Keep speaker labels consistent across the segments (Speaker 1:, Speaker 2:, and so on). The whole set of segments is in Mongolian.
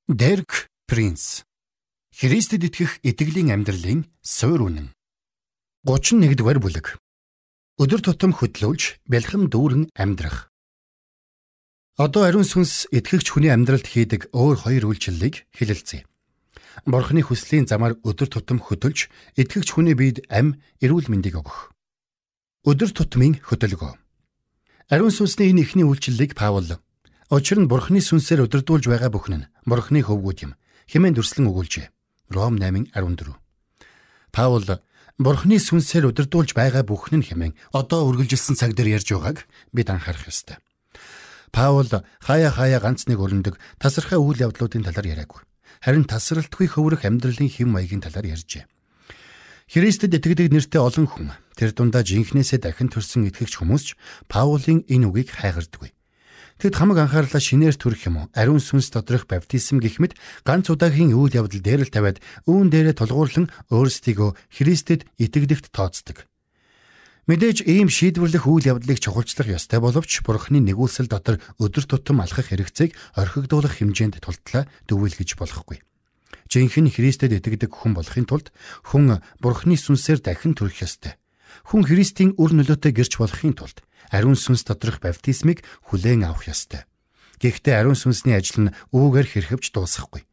Speaker 1: Дерек Принц. Христэд итгэх итгэлийн амьдралын суур үнэн. 31-р бүлэг. Өдөр тутам хөдлүүлж, бэлхэм дүүрэн амьдрах. Одоо ариун сүнс итгэгч хүний амьдралд хийдэг өөр хоёр үйлчлэлийг хэлэлцье. Бурхны хүслийн замаар өдөр тутам хөдөлж, итгэгч хүний биед ам, эрүүл мэндийг өгөх. Өдөр тутмын хөдөлгөөн. Ариун сүнсний энэ эхний үйлчлэлийг Паул "Учир нь Бурхны сүнсээр удирдуулж байгаа бүхэн нь Бурхны хөвгүүд юм" хэмээн дүрслэн өгүүлжээ. Ром 8:14. Паул Бурхны сүнсээр удирдуулж байгаа бүхэн нь хэмээн одоо үргэлжилсэн цаг дээр ярьж байгааг бид анхаарах ёстой. Паул хаяа хаяа ганц нэг өрнөдөг тасархай үйл явдлуудын талаар яриаггүй. Харин тасралтгүй хөврөх амьдралын хэм маягийн талаар ярьжээ. Христэд итгэдэг нэртэй олон хүн тэр дундаа жинхнээсээ дахин төрсөн итгэгч хүмүүс ч Паулийн энэ үгийг хайгардаггүй. Тэд хамаг анхаарлаа шинээр төрөх юм уу, ариун сүнс доторх баптизм гэх мэт ганц удаагийн үйл явдал дээр л тавиад үүн дээрээ тулгуурлан өөрсдийгөө Христэд итгэдэгт тооцдог. Мэдээж ийм шийдвэрлэх үйл явдлыг чухалчлах ёстой боловч Бурхны нэгүүлсэл дотор өдөр тутам алхах хэрэгцээг орхигдуулах хэмжээнд тултлаа дөвөөлгөж болохгүй. Жинхэнэ Христэд итгэдэг хүн болохын тулд хүн Бурхны сүнсээр дахин төрөх ёстой. Хүн Христийн үр нөлөөтэй гэрч болохын тулд ариун сүнс доторх баптизмыг хүлээн авах ёстой. Гэхдээ ариун сүнсний ажил нь үүгээр хэрхэвч дуусахгүй.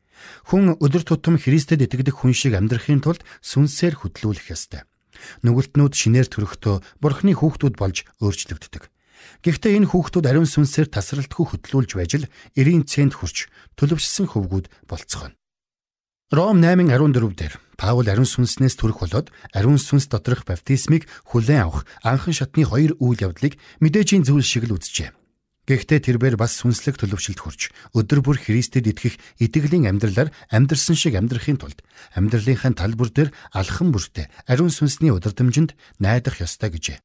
Speaker 1: Хүн өдөр тутам Христэд итгэдэг хүн шиг амьдрахын тулд сүнсээр хөдлүүлэх ёстой. Нүгэлтнүүд шинээр төрөхдөө Бурхны хүүхдүүд болж өөрчлөгддөг. Гэхдээ энэ хүүхдүүд ариун сүнсээр тасралтгүй хөдлүүлж байж л 90 цент хүрч төлөвшсөн хөвгүүд болцгооно. Ром 8:14 дээр Паул ариун сүнснээс төрөх болоод ариун сүнс доторх баптизмыг хүлээн авах анхан шатны хоёр үйл явдлыг мэдээжийн зүйл шиг л үзжээ. Гэхдээ тэрбээр бас сүнслэг төлөвшөлд хүрч өдөр бүр Христэд итгэх итгэлийн амьдралаар амьдрсан шиг амьдрахын тулд амьдралынхаа тал бүр дээр алхам бүртээ ариун сүнсний удирдамжинд найдах ёстой гэжээ.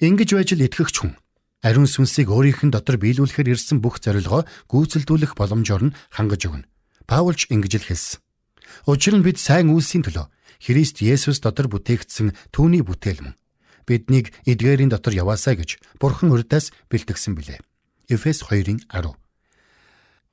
Speaker 1: Ингэж байж л итгэгч хүн ариун сүнсийг өөрийнх нь дотор биелүүлэхээр ирсэн бүх зорилгоо гүйцэлдүүлэх боломжоор нь хангаж өгнө. Паулч ингэж л хэлсэн. Учир нь бид сайн үйлсийн төлөө Христ Есүс дотор бүтээгдсэн түүний бүтээл мөн. Биднийг эдгээрийн дотор яваасай гэж Бурхан урьдаас бэлтгэсэн билээ. Эфес 2:10.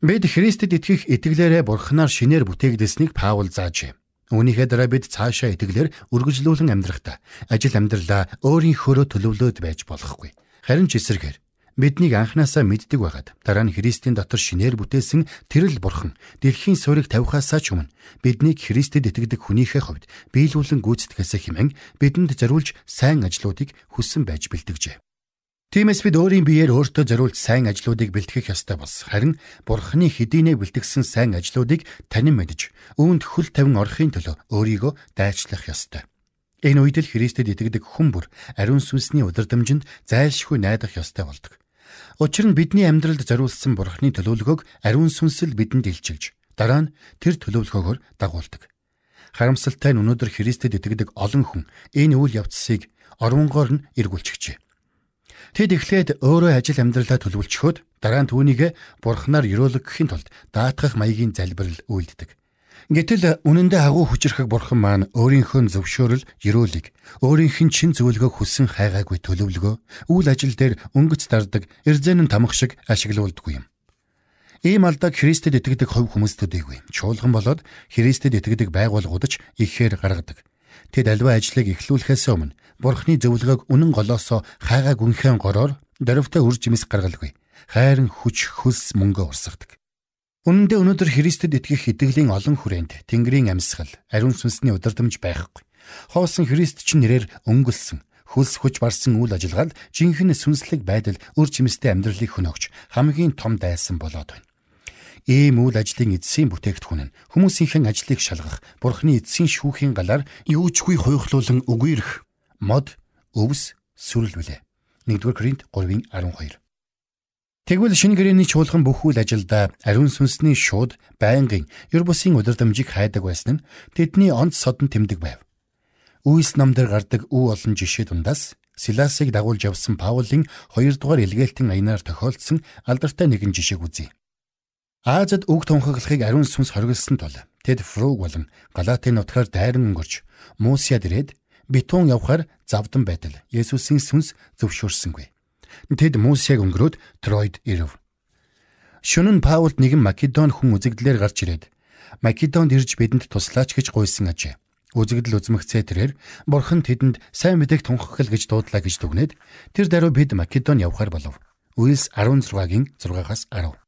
Speaker 1: Бид Христэд итгэх итгэлээрээ Бурханаар шинээр бүтээгдсэнийг Паул заажээ. Үүнийхээ дараа бид цаашаа итгэлээр үргэлжлүүлэн амьдрахдаа ажил амьдралаа өөрийнхөөрөө төлөвлөөд байж болохгүй. Харин ч эсрэгээр биднийг анханасаа мэддэг байгаад дараа нь Христийн дотор шинээр бүтээсэн тэр л Бурхан дэлхийн суурийг тавихаасаа ч өмнө биднийг Христэд итгэдэг хүнийхээ хувьд биелүүлэн гүйцэтгэхээсээ хэмээн бидэнд зориулж сайн ажлуудыг хүссэн байж бэлтгэжээ. Тиймээс бид өөрийн биеэр өөртөө зориулж сайн ажлуудыг бэлтгэх ёстой бос. Харин Бурханы хэдийнэ бэлтгэсэн сайн ажлуудыг танин мэдж, үүнд хөл тавин орохын төлөө өөрийгөө дайчлах ёстой. Энэ үед л Христэд итгэдэг хүн бүр ариун сүнсний удирдамжинд зайлшгүй найдах ёстой болдог. Учир нь бидний амьдралд зориулсан Бурхны төлөвлөгөөг ариун сүнс л бидэнд илчилж, дараа нь тэр төлөвлөгөөгөөр дагуулдаг. Харамсалтай нь өнөөдөр Христэд итгэдэг олон хүн энэ үйл явцыг орвонгоор нь эргүүлчихжээ. Тэд эхлээд өөрөө ажил амьдралаа төлөвлөчхөөд дараа нь түүнийг Бурханаар ерөөлөгдөхийн тулд даатгах маягийн залбирал үйлддэг. Гэтэл үнэндээ агуу хүчирхэг Бурхан маань өөрийнхөө зөвшөөрөл ерөөлийг өөрийнх нь чин зөвлөгөөг хүссэн хайгаагүй төлөвлөгөө үйл ажил дээр өнгөц дардаг эрзэн нь тамх шиг ашиглуулдаггүй юм. Ийм алдааг Христэд итгэдэг хувь хүмүүс төдийгүй чуулган болоод Христэд итгэдэг байгууллагууд ч ихээр гаргадаг. Тэд аливаа ажлыг эхлүүлэхээс өмнө Бурхны зөвлөгөөг үнэн голоосоо хайгаагүйнхээ гороор дөрвтэй үр жимс гаргалгүй. Хайрын хүч хөлс мөнгө урсгадаг. Үнэн дээр өнөөдөр Христэд итгэх итгэлийн олон хүрээнд Тэнгэрийн амьсгал, ариун сүнсний удирдамж байхгүй. Хоосон Христ чинь нэрээр өнгөлсөн, хөлс хүч барсан үйл ажиллагаал жинхэнэ сүнслэг байдал үр жимстэй амьдралыг хөнөөгч хамгийн том дайсан болоод байна. Ийм үйл ажлын эцсийн бүтээгдэхүүн нь хүмүүсийнхэн ажлыг шалгах, Бурхны эцсийн шүүхийн галаар юучгүй хуйхлуулан үгүйрэх мод, өвс, сүрэл билээ. 1-р Коринт 3:12. Тэгвэл шинэ гэрээний чуулган бүх үйл ажилдаа ариун сүнсний шууд байнгын ер бусын удирдамжийг хайдаг байсан нь тэдний онц содон тэмдэг байв. Үйлс ном дээр гардаг үе олон жишээ дундаас Силасыг дагуулж явсан Паулийн 2-р илгээлтийн аянаар тохиолдсон алдартай нэгэн жишээг үзье. Азад үг тунхаглахыг ариун сүнс хориглосон тул тэд Фруг болон Галатын нутгаар дайран өнгөрч Мусияд ирээд Битун явхаар завдан байтал Есүсийн сүнс зөвшөөрсөнгүй. Тэд Мусияг өнгөрөөд Тройд ирэв. Шөнө нь Паулд нэгэн Македон хүн үзэгдлээр гарч ирээд Македонд ирж бидэнд туслаач гэж гуйсан ажээ. Үзэгдэл үзмэгцээ тэрээр Бурхан тэдэнд сайн мэдээг тунхаглал гэж дуудлаа гэж дүгнээд тэр даруй бид Македон явхаар болов. Үйлс 16-гийн 6-аас 10.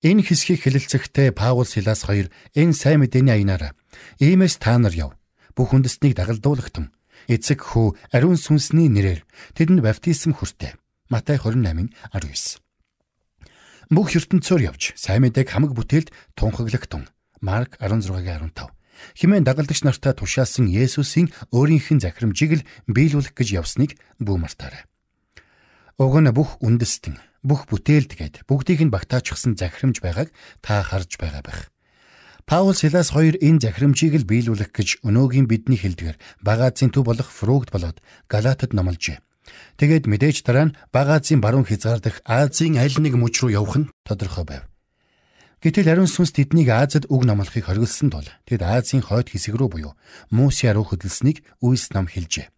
Speaker 1: Энэ хэсгийг хэлэлцэхдээ Паул Силас хоёр энэ сайн мэдээний аянаараа иймээс та нар яв. Бүх үндэстнийг дагалдуулагтан эцэг хүү ариун сүнсний нэрээр тэдэнд баптизм хүртээ. Матай 28:19. Бүх ертөнцөөр явж сайн мэдээг хамаг бүтээлд тунхаглагтун. Марк 16:15. Химэн дагалдагч нартаа тушаасан Есүсийн өөрийнх нь захирамжийг л биелүүлэх гэж явсныг бүү мартаарай. Уг нь бүх үндэстэн, бүх бүтээлд гээд бүгдийг нь багтаачихсан захирамж байгааг та харж байгаа байх. Паул Силас хоёр энэ захирамжийг л биелүүлэх гэж өнөөгийн бидний хэлдгээр Бага Азийн төв болох Фругд болоод Галатад номложээ. Тэгээд мэдээж дараа нь Бага Азийн баруун хязгаар дах Азийн аль нэг мөч рүү явах нь тодорхой байв. Гэтэл ариун сүнс тэднийг Азад үг номлохыг хориглосон тул тэд Азийн хойд хэсэг рүү буюу Мусия руу хөдөлсөнийг Үйлс ном хэлжээ.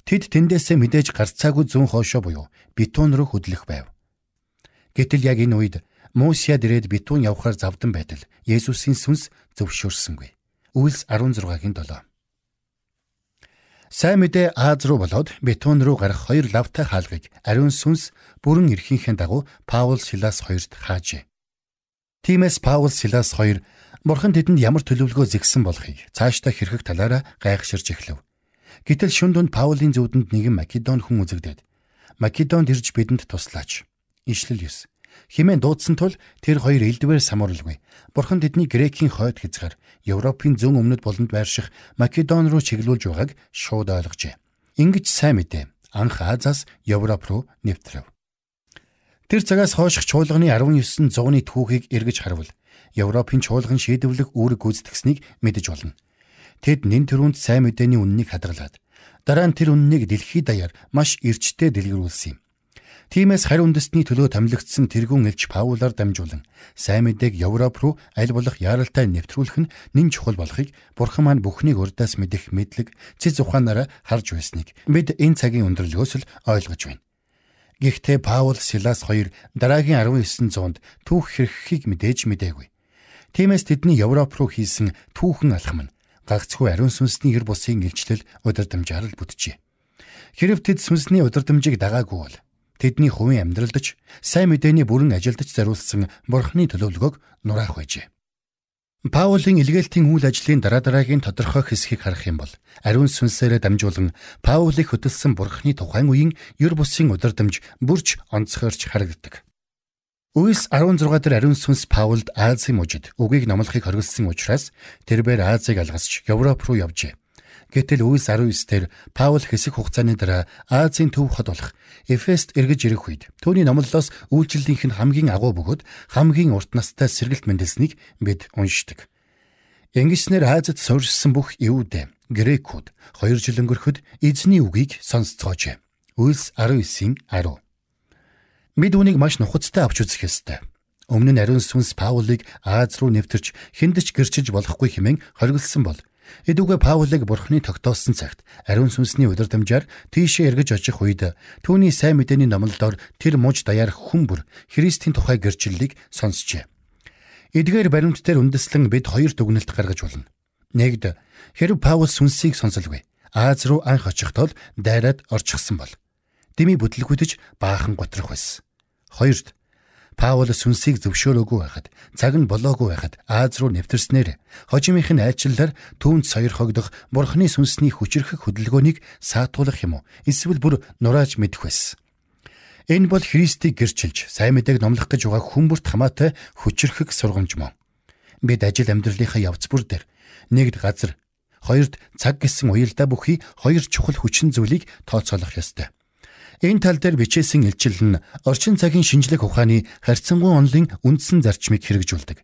Speaker 1: Тэд тэндээсээ мэдээж гарцаагүй зүүн хойшоо буюу Битун руу хөдлөх байв. Гэтэл яг энэ үед Мусияд ирээд Битун явхаар завдан байтал Есүсийн сүнс зөвшөөрсөнгүй. Үйлс 16-гийн 7. Сайн мэдээ Аз руу болоод Битун руу гарах хоёр лавтай хаалгыг ариун сүнс бүрэн эрхийнхээ дагуу Паул Силас хоёрт хаажээ. Тиймээс Паул Силас хоёр Бурхан тэдэнд ямар төлөвлөгөө зэгсэн болохыг цаашдаа хэрхэх талаараа гайхширч эхлэв. Гэтэл шүн дунд Паулийн зүудэнд нэгэн Македон хүн үзэгдээд Македонд ирж бидэнд туслаач. Ишлэл 9. Химэн дуудсан тул тэр хоёр элдвээр самуурлгүй. Бурхан тэдний Грекийн хойд хязгаар Европын зүүн өмнөд болонд байрших Македон руу чиглүүлж байгааг шууд ойлгожээ. Ингэж сайн мэдээ анх Азаас Европ руу нэвтрэв. Тэр цагаас хойших чуулганы 19 зууны түүхийг эргэж харвал Европын чуулган шийдвэрлэх үүрэг гүйцэтгсэнийг мэдэж болно. Тэд нэн тэрүүнд сайн мэдээний үннийг хадгалаад дараа нь тэр үннийг дэлхийд даяар маш эрчтэй дэлгэрүүлсэн юм. Тиймээс харь үндэстний төлөө томилогдсон тэргүүн элч Паулаар дамжуулан сайн мэдээг Европ руу аль болох яаралтай нэвтрүүлэх нь нэн чухал болохыг Бурхан маань бүхнийг урдаас мэдэх мэдлэг цэц ухаанаараа харж байсныг бид энэ цагийн өндөрлөгөөс л ойлгож байна. Гэхдээ Паул Силас хоёр дараагийн 19 зуунд түүх хэрхэхийг мэдээж мдээгүй. Тиймээс тэдний Европ руу хийсэн түүхэн алхам нь гагцхүү ариун сүнсний ер бусын илчлэл удирдамжаар л бүтжээ. Хэрв тэд сүнсний удирдамжийг дагаагүй бол тэдний хувийн амьдралд ч сайн мэдээний бүрэн ажилдаж зориулсан Бурхны төлөвлөгөөг нураах байжээ. Паулийн илгээлтийн үйл ажлын дараа дараагийн тодорхой хэсгийг харах юм бол ариун сүнсээрээ дамжуулан Паулыг хөдөлсөн Бурхны тухайн үеийн ер бусын удирдамж бүрч онцгойрч харагддаг. Үйлс 16 дээр ариун сүнс Паулд Азийн мужид үгийг номлохыг хориглосон учраас тэрбээр Азийг алгасч Европ руу явжээ. Гэтэл Үйлс 19 дээр Паул хэсэг хугацааны дараа Азийн төв хот болох Эфест эргэж ирэх үед түүний номлолоос үйлчлэлийнх нь хамгийн агуу бөгөөд хамгийн урт настай сэргэлт мэндэлснийг бид уншдаг. Ингэснээр Азад суурьшсан бүх Иудэ, Грекүүд 2 жил өнгөрөхөд эзний үгийг сонсцоожээ. Үйлс 19-ийн 10. Бид үүнийг маш нухацтай авч үзэх ёстой. Өмнө нь ариун сүнс Паулыг Аз руу нэвтэрч хүнд ч гэрчилж болохгүй хэмээн хориглосон бол эдүүгээ Паулыг Бурхны тогтоосон цагт ариун сүнсний удирдамжаар тийшээ эргэж очих үед түүний сайн мэдээний номлолдоор тэр муж даяар хүн бүр Христийн тухай гэрчлэлийг сонсчээ. Эдгээр баримт дээр үндэслэн бид хоёр дүгнэлт гаргаж болно. Нэгд, хэрв Паул сүнсийг сонсолгүй Аз руу анх очихдоо дайраад орчихсон бол дэмий бүтлгүүтэж баахан готрох байсан. Хоёрд, Паул сүнсийг зөвшөөрөөгүй байхад, цаг нь болоогүй байхад Аз руу нэвтэрснээр хожимынх нь айлчлалаар түүнд сойрхогдох Бурхны сүнсний хүчирхэг хөдөлгөөнийг саатуулах юм уу? Эсвэл бүр нурааж мэдэх байсан. Энэ бол Христийг гэрчилж, сайн мэдээг номлох гэж байгаа хүн бүрт хамаатай хүчирхэг сургамж мөн. Бид ажил амьдралынхаа явц бүр дээр нэгд газар, хоёрд цаг гэсэн уялдаа бүхий хоёр чухал хүчин зүйлийг тооцоолох ёстой. Энэ тал дээр бичээсэн илчил нь орчин цагийн шинжлэх ухааны харьцангуй онолын үндсэн зарчмыг хэрэгжүүлдэг.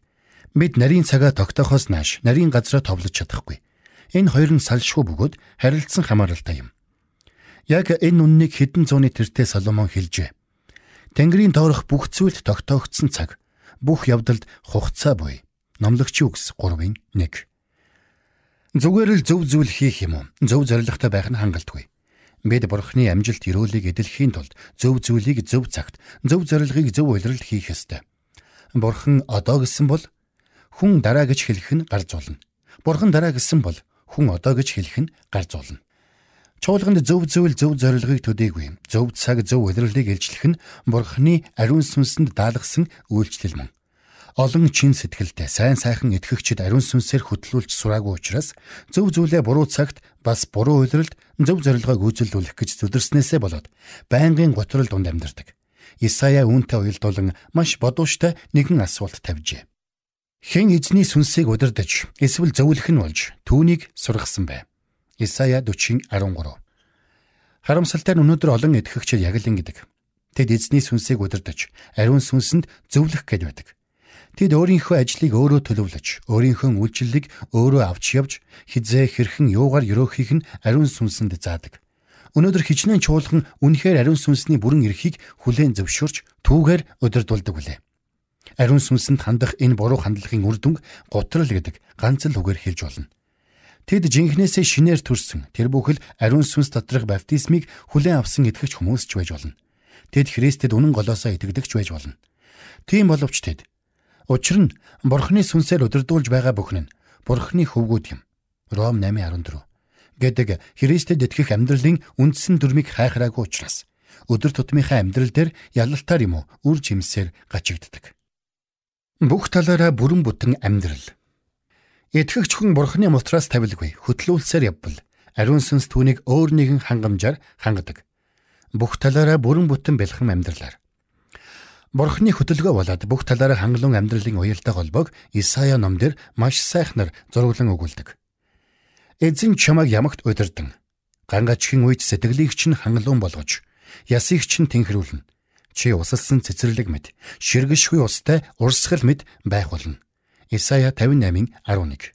Speaker 1: Бид нарийн цагаа тогтоохоос нааш нарийн газраа товлож чадахгүй. Энэ хоёр нь салшгүй бөгөөд харилцан хамааралтай юм. Яг энэ үннийг хэдэн зууны тэртээ Соломон хэлжээ. Тэнгэрийн доорх бүх зүйлд тогтоогдсон цаг, бүх явдалд хугацаа буй. Номлогчийн үгс 3-1. Зүгээр л зөв зүйл хийх юм уу? Зөв зорилготой байх нь хангалтгүй. Бид Бурхны амжилт өрөөлийг эдэлхийн тулд зөв зүйлийг зөв цагт, зөв зорилгыг зөв улиралд хийх ёстой. Бурхан одоо гэсэн бол хүн дараа гэж хэлэх нь гар зулна. Бурхан дараа гэсэн бол хүн одоо гэж хэлэх нь гар зулна. Чуулганд зөв зүйл зөв зорилгыг төдийгүй зөв цаг зөв улирлыг илчлэх нь Бурханы ариун сүнсэнд даалгасан үйлчлэл мөн. Олон чин сэтгэлтэй сайн сайхан итгэгчид ариун сүнсээр хөтлүүлж сураагүй учраас зөв зүйлээ буруу цагт бас буруу улиралд зөв зорилгоо гүйцэлдүүлэх гэж зүдэрснээсээ болоод байнгын гутрал дунд амьдардаг. Исая үүнтэй уялдуулан маш бодууштай нэгэн асуулт тавьжээ. Хэн эзний сүнсийг удирдах эсвэл зөвлөх нь болж түүнийг сургасан бэ? Исая 40:13. Харамсалтай нь өнөөдөр олон итгэгчид яг л ингэдэг. Тэд эзний сүнсийг удирдах, ариун сүнсэнд зөвлөх гэж байдаг. Тэд өөрийнхөө ажлыг өөрөө төлөвлөж, өөрийнхөө үйлчлэлийг өөрөө авч явж, хизээ хэрхэн юугаар ерөөхийг нь ариун сүнсэнд заадаг. Өнөөдөр хичнээн чуулган үнэхээр ариун сүнсний бүрэн эрхийг хүлээн зөвшөөрч түүгээр удирдуулдаг үлээ. Ариун сүнсэнд хандах энэ буруу хандлагын үр дүнг гутрал гэдэг ганц л үгээр хэлж болно. Тэд жинхнээсээ шинээр төрсөн тэр бүхэл ариун сүнс доторх баптизмыг хүлээн авсан итгэгч хүмүүс ч байж болно. Тэд Христэд үнэн голоосоо итгэдэг ч байж болно. Тийм боловч тэд учир нь Бурхны сүнсээр удирдуулж байгаа бүхэн нь Бурхны хөвгүүд юм. Ром 8:14 гэдэг Христэд итгэх амьдралын үндсэн дүрмийг хайхраагүй учраас өдөр тутмынхаа амьдрал дээр ялалтаар юм уу үр жимсээр гачигддаг. Бүх талаараа бүрэн бүтэн амьдрал. Итгэгч хүн Бурхны мутраас тавилгүй хөтлүүлсээр явбал ариун сүнс түүнийг өөр нэгэн хангамжаар хангадаг. Бүх талаараа бүрэн бүтэн бэлхэм амьдралаар. Бурхны хөтөлгөө болоод бүх талаараа хангалуун амьдралын уялдаа холбоог Исая номдэр маш сайхнаар зураглан өгүүлдэг. Эзэн чамайг ямагт удирдан, гангачхийн үед сэтгэлийг чинь хангалуун болгож, ясыг чинь тэнхрүүлнэ. Чи усалсан цэцэрлэг мэд, ширгэшгүй устай урсгал мэд байх болно. Исая 58:11.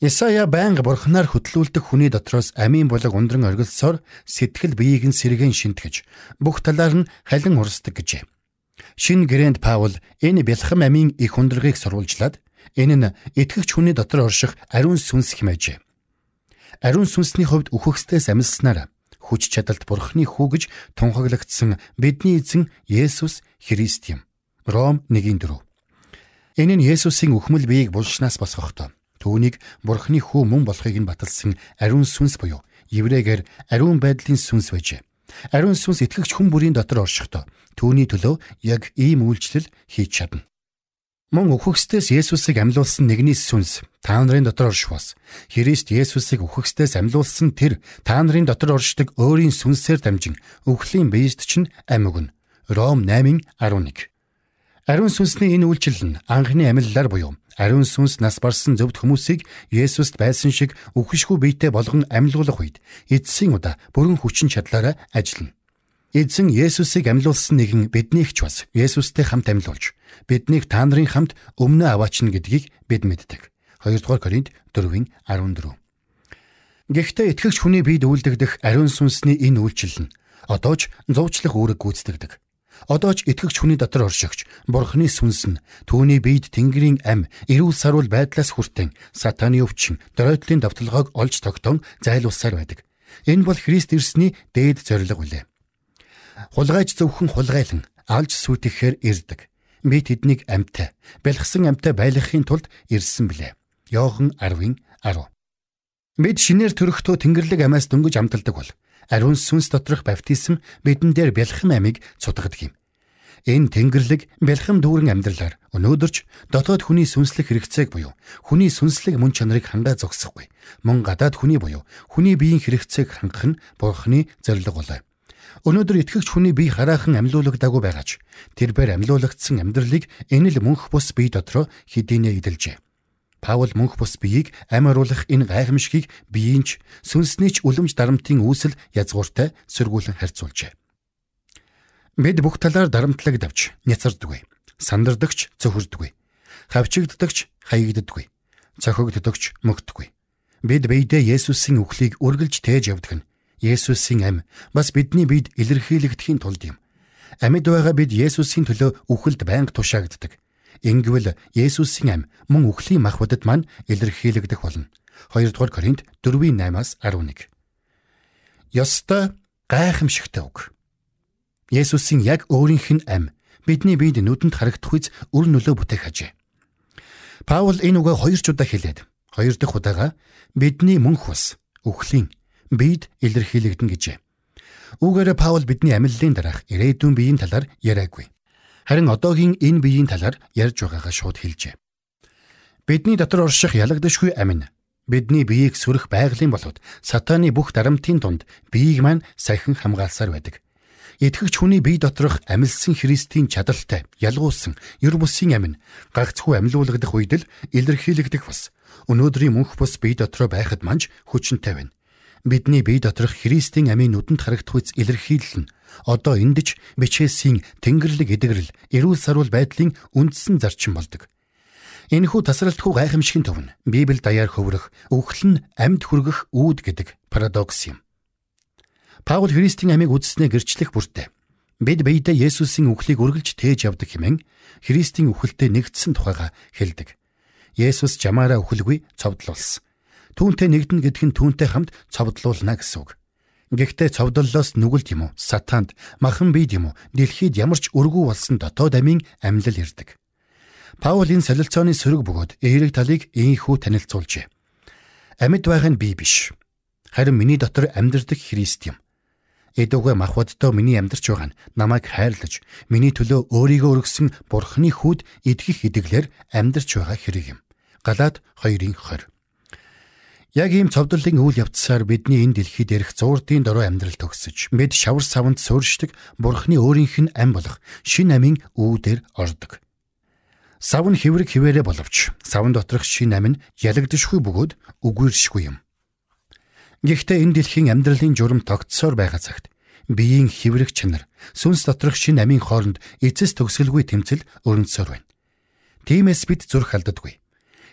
Speaker 1: Исая байнга Бурханаар хөтлүүлдэг хүний дотроос амийн булаг ундран оргилсоор сэтгэл биеийг нь сэргээн шинтгэж бүх талаар нь халин урсдаг гэжээ. Шинэ гэрээнд Паул энэ бялхам амийн их ундрагыг сурвалжлаад энэ нь итгэгч хүний дотор орших ариун сүнс хэмээжээ. Ариун сүнсний хувьд үхэгсдээс амилснаар хүч чадалд Бурхны хүү гэж тунхаглагдсан бидний эзэн Есүс Христ юм. Ром 1:4. Энэ нь Есүсийн үхмэл биеийг булшнаас босгохдоо түүнийг Бурхны хүү мөн болохыг нь баталсан ариун сүнс буюу еврейгээр ариун байдлын сүнс байжээ. Ариун сүнс итгэгч хүн бүрийн дотор оршихдоо түүний төлөө яг ийм үйлчлэл хийж чадна. Мөн үхэгсдээс Есүсийг амьлуулсан нэгний сүнс та нарын дотор орших бас Христ Есүсийг үхэгсдээс амьлуулсан тэр та нарын дотор оршдог өөрийн сүнсээр дамжин үхлийн биеэст чинь ам өгнө. Ром 8:11. Ариун сүнсний энэ үйлчлэл нь анхны амьлалаар буюу ариун сүнс нас барсан зөвхт хүмүүсийг Есүст байсан шиг үхэшгүй биетэй болгон амьлуулах үед эцсийн удаа бүрэн хүчин чадлаараа ажиллана. Эзэн Есүсийг амьлуулсан нэгэн биднийг ч бас Есүстэй хамт амьлуулж биднийг та нарын хамт өмнө аваачна гэдгийг бид мэддэг. 2-р Коринт 4:14. Гэхдээ итгэгч хүний биед үйлдэгдэх ариун сүнсний энэ үйлчлэл нь одоо ч зуучлах үүрэг гүйцэтгэдэг. Одоо ч итгэгч хүний дотор оршигч Бурхны сүнс нь түүний биед Тэнгэрийн ам, эрүүл саруул байдлаас хүртэн сатаны өвчин, доройтлын давталгааг олж тогтоон зайлуулсаар байдаг. Энэ бол Христ ирсний дээд зорилго билээ. Хулгайч зөвхөн хулгайлан алж сүйтгэхээр ирдэг. Би тэднийг амьтай, бэлгсэн амьтай байлгахын тулд ирсэн билээ. Иохан 10:10. Бид шинээр төрөхдөө Тэнгэрлэг амиас дөнгөж амталдаг бол ариун сүнс доторх баптизм бидэн дээр бялхам амийг цутгадаг юм. Энэ Тэнгэрлэг бялхам дүүрэн амьдралаар өнөөдөрч дотоод хүний сүнслэг хэрэгцээг буюу хүний сүнслэг мөн чанарыг хангаа зогсохгүй. Мөн гадаад хүний буюу хүний биеийн хэрэгцээг хангах нь Бурхны зорилго болоо. Өнөөдөр итгэгч хүний бие хараахан амьлуулагдаагүй байгаач тэрбээр амьлуулагдсан амьдралыг энэ л мөнх бус бие дотроо хэдийнэ эдэлжээ. Паул мөнх бус биеийг ам оруулах энэ гайхамшигыг биеийн ч сүнсний ч үлэмж дарамтын үүсэл язгууртай сэргүүлэн харьцуулжээ. Бид бүх талаар дарамтлаг давж няцардаггүй, сандардагч цөхөрдөггүй, хавчигддагч хаягддаггүй, цохигддогч мөгдөггүй. Бид биедээ Есүсийн үхлийг үргэлж тээж явдаг нь Есүсийн ам бас бидний биед илэрхийлэгдэхийн тулд юм. Амьд байгаа бид Есүсийн төлөө үхэлд байнга тушаагддаг. Ингэвэл Есүсийн ам мөн үхлийн махбодод маань илэрхийлэгдэх болно. 2-р Коринт 4:8-11. Ёстой гайхамшигтай үг. Есүсийн яг өөрийнх нь ам Бидний биед нүдэнд харагдах үз үр нөлөө бүтээх ажээ. Паул энэ үгээ 2 ч удаа хэлээд, 2 дахь удаага бидний мөнх бас үхлийн биед илэрхийлэгдэнэ гэжээ. Үүгээрээ Паул бидний амьллын дараах ирээдүйн биеийн талаар яриаггүй. Харин одоогийн энэ биеийн талаар ярьж байгаагаа шууд хэлжээ. Бидний дотор орших ялагдашгүй амь нь бидний биеийг сүрэх байгалийн болоод сатааны бүх дарамтын дунд биеийг маань сахин хамгаалсаар байдаг. Итгэгч хүний бие доторх амилсан Христийн чадалтай ялгуулсан ер бусын амь нь гагцхүү амьлуулагдах үед л илэрхийлэгдэх бас өнөөдрийн мөнх бус бие дотроо байхад манж хүчинтэй байна. Бидний бие доторх Христийн амийн нүдэнд харагдах үз илэрхийлэл нь одоо эндэж бичээсийн тэнгэрлэг эдгэрэл эрүүл саруул байдлын үндсэн зарчим болдог. Энэхүү тасралтгүй гайхамшигын төв нь Библи даяар хөврөх үхэл нь амьд хүргэх үүд гэдэг парадокс юм. Паул Христийн амийг үзснээ гэрчлэх бүртээ. Бид биедээ Есүсийн үхлийг үргэлж тээж явдаг хэмээн Христийн үхэлтэд нэгдсэн тухайга хэлдэг. Есүс жамаараа үхэлгүй цовдлуулсан. Түүнтэй нэгдэнэ гэдг нь түүнтэй хамт цовдлуулна гэсэн үг. Гэхдээ цовдлолоос нүгэлт юм уу, сатаанд, махан биед юм уу, дэлхийд ямар ч өргүү болсон дотоод амийн амьлал ирдэг. Паул энэ солилцооны сөрөг бөгөөд эерэг талыг ийхүү танилцуулжээ. Амьд байх нь би биш. Харин миний дотор амьдардаг Христ юм. Эдүгэ махбоддоо миний амьдарч байгаа нь намайг хайрлаж, миний төлөө өөрийгөө өргөсөн Бурхны хүүд итгэх идэглээр амьдарч байгаа хэрэг юм. Галаат 2:20. Яг ийм цовдлын үйл явцсаар бидний энэ дэлхий дээрх зуурдын дорой амьдрал төгсөж, бид шавар савнд суурьшдаг Бурхны өөрийнх нь ам болох шин амийн үүдээр ордог. Сав нь хэврэг хэвээрээ боловч савн доторх шин ам нь ялагдшгүй бөгөөд үгүйршгүй юм. Гэхдээ энэ дэлхийн амьдралын журам тогтсоор байгаа цагт биеийн хэврэг чанар, сүнс доторх шин амийн хооронд эцэс төгсгөлгүй тэмцэл өрнөсөөр байна. Тиймээс бид зүрх алддаггүй.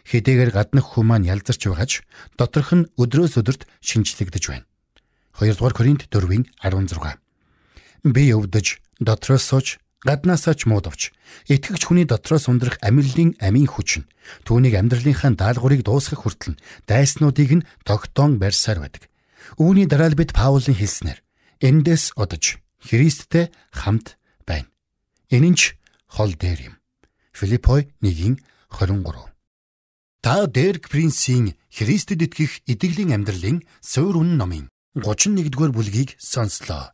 Speaker 1: Хэдийгээр гаднах хүн маань ялзарч байгаа ч доторх нь өдрөөс өдөрт шинжлэгдэж байна. 2 дугаар Коринт 4:16. Би өвдөж, дотроос сууж, гаднаасаа ч муудавч итгэгч хүний дотроос ундрах амьллын амийн хүч нь түүнийг амьдралынхаа даалгаврыг дуусгах хүртэл дайснуудыг нь тогтоон барьсаар байдаг. Үүний дараа л бид Паулийн хэлснээр эндээс одож Христтэй хамт байна. Энэ нь ч хол дээр юм. Филиппой 1:23. Та Дерек Принсийн Христэд итгэх итгэлийн амьдралын суурь үнэн номын 31-р бүлгийг сонслоо.